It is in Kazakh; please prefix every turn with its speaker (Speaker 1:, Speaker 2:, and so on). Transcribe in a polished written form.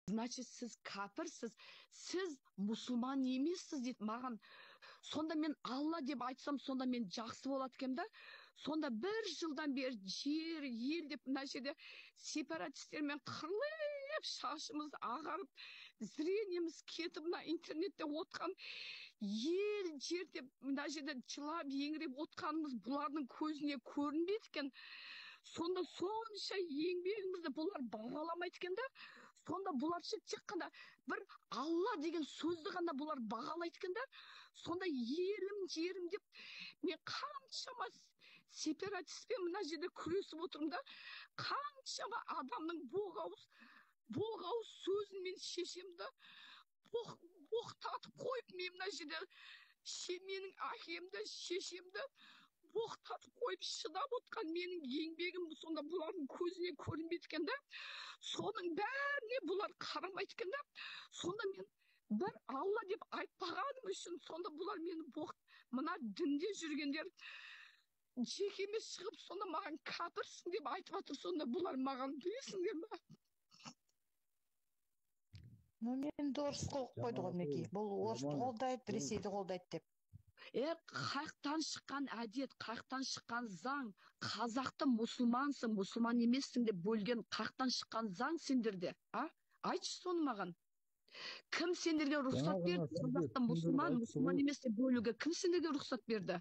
Speaker 1: Значит, сіз кәпірсіз, сіз мұсылман емессіз дейді маған. Сонда мен Алла деп айтсам, сонда мен жақсы болады екенмін да. Сонда бір жылдан бері жер, ел деп мына жерде сепаратистермен қырылып, шашымыз ағарып, зрениеміз кетіп, мына интернетте отқан ел, жер деп мына жерде жылап еңіреп отқанымыз бұлардың көзіне көрінбейді екен. Сонда сонша еңбегімізді бұлар бағаламайды екен да. Сонда бұлар ше тек қана бір Алла деген сөзді ғана бұлар бағалайды екен да. Сонда елім, жерім деп мен қаншама сепаратистпен мына жерде күресіп отырмын да. Қаншама адамның боқ ауыз сөзін мен шешемін да. Боқтатып қойып мен мына жерде менің әкемді, шешемді боқтатып қойып шыдап отқан менің еңбегім сонда бұлардың көзіне көрінбейді екен да. Соның бәріне бұлар қарамайды екен да. Сонда мен бір Алла деп айтпағаным үшін сонда бұлар мені боқ, мына дінде жүргендер жекеме шығып, сонда маған кәпірсің деп айтып жатыр. Сонда бұлар маған, білесіңдер ме?
Speaker 2: Ну, енді орыс қойып қойды ғой, мінекей. Бұл орысты қолдайды, Ресейді қолдайды деп.
Speaker 1: Е, қаяқтан шыққан әдет, қаяқтан шыққан заң? Қазақты мұсылмансың, мұсылман емессің деп бөлген қаяқтан шыққан заң сендерде, а? Айтшы соны маған. Кім сендерге рұқсат
Speaker 3: Жаңа
Speaker 1: берді
Speaker 3: ғана сізге
Speaker 1: қазақты
Speaker 3: түсіндіріп
Speaker 1: мұсылман,
Speaker 3: айтты
Speaker 1: мұсылман
Speaker 3: ғой.
Speaker 1: емес деп бөлуге? Кім сендерге рұқсат берді?